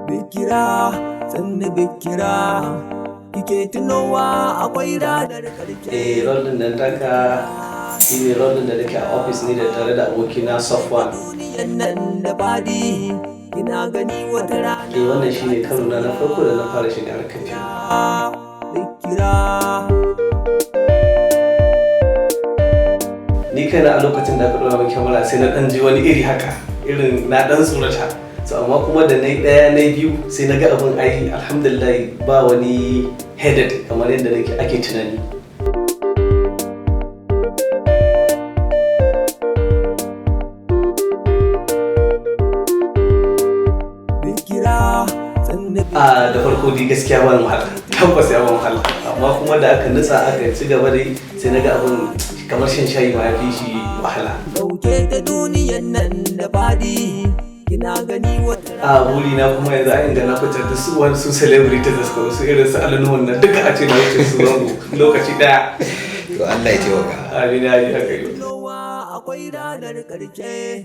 Bikira, sannu bikira, kike tunowa akwai ranar ƙarshe. Eh, role din nan taka shine role din da nake a office ne da tare da abokina Safwan. Duniyan nan da faɗi, kina gani wata rana. Eh, wannan shine karo na na farko da na fara shiga harkar fim. Bikira. Ni kaina a lokacin da aka ɗora min kyamara, sai na ɗan ji wani iri haka, irin na ɗan tsorata. So amma kuma da na yi ɗaya, na yi biyu, sai na ga abin ai alhamdulillah ba wani headache kamar yadda nake ake tunani. Bikira, sannu. A da farko dai gaskiya ban wahala, tabbas ya ban wahala, amma kuma da aka nutsa aka ci gaba dai, sai na ga abin kamar shan shayi ma ya fi shi wahala. Dauke ta duniyan nan da faɗi, kina gani wata. A buri na kuma yanzu a inda na fitar da su wani su celebrities da suka su irin su Ali Nuhun nan duka, a ce na wuce su zango lokaci daya. To, Allah ya taimaka. Amin, ya yi haka yi. Tunowa akwai ranar ƙarshe.